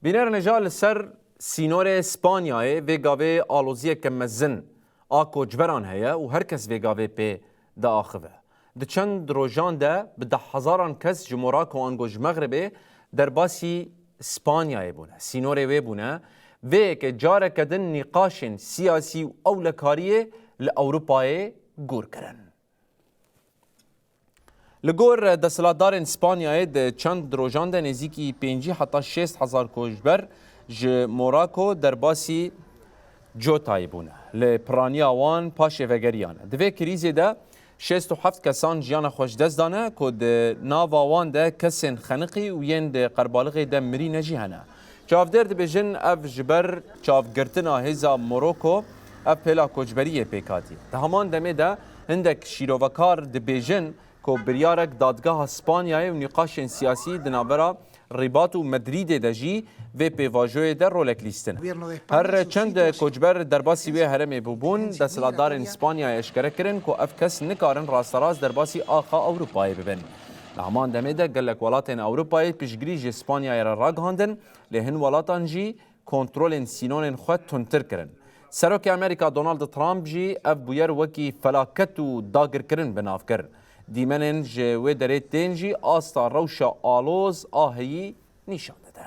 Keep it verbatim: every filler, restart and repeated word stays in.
Bîner neja li ser sînorê Spanyayê vê gavê aloziyeke mezin a koçberan heye û her kes vê gavê pê diaxive. Di çend rojan de bi deh hezaran kes ji Morako ango ji Mexribê derbasî Spanyayê bûne. Sînorê wê bûne. Vê yekê careke din nîqaşên siyasî û ewlekariyê li Ewropayê gor kirin. Li gor desthilatdarên Spanyayê di çend rojan de nêzîkî pêncî heta şêst hezar koçber ji Morako derbasî Cotayê bûne. Li piraniya wan paşê vegeriyane. Di vê krîzê de şêst û heft kesan jiyana xwe ji dest dane ku di nava wan de kesên xeniqî û yên di qerbalixê de mirîne jî hene. Çavdêr dibêjin ev ji ber çavgirtina hêza Moroko ev pêla koçberiyê pêk hatiye. Di heman demê de hindek şîrovekar dibêjin ku biryarek dadgeha Spanyayê û nîqaşên siyasî di navbera Rîbat û Madrîdê de jî vê pêvajoyê de rolek lîstin. Her çend koçber derbasî wê herêmê bûbûn, desthilatdarên Spanyayê eşkere kirin ku ev kes nikarin rasterast derbasî axa Ewropayê bibin. Li heman demê de gelek welatên Ewropayê piştgirî ji Spanyayê re ragihandin, lê hin welatan jî kontrolên sînorên xwe tundtir kirin. Serokê Amerîka Donald Trump jî ev bûyer wekî felaket û dagirkirin bi nav kir. Dîmenên ji wê derê tên jî asta rewşa aloz a heyî nîşan dide.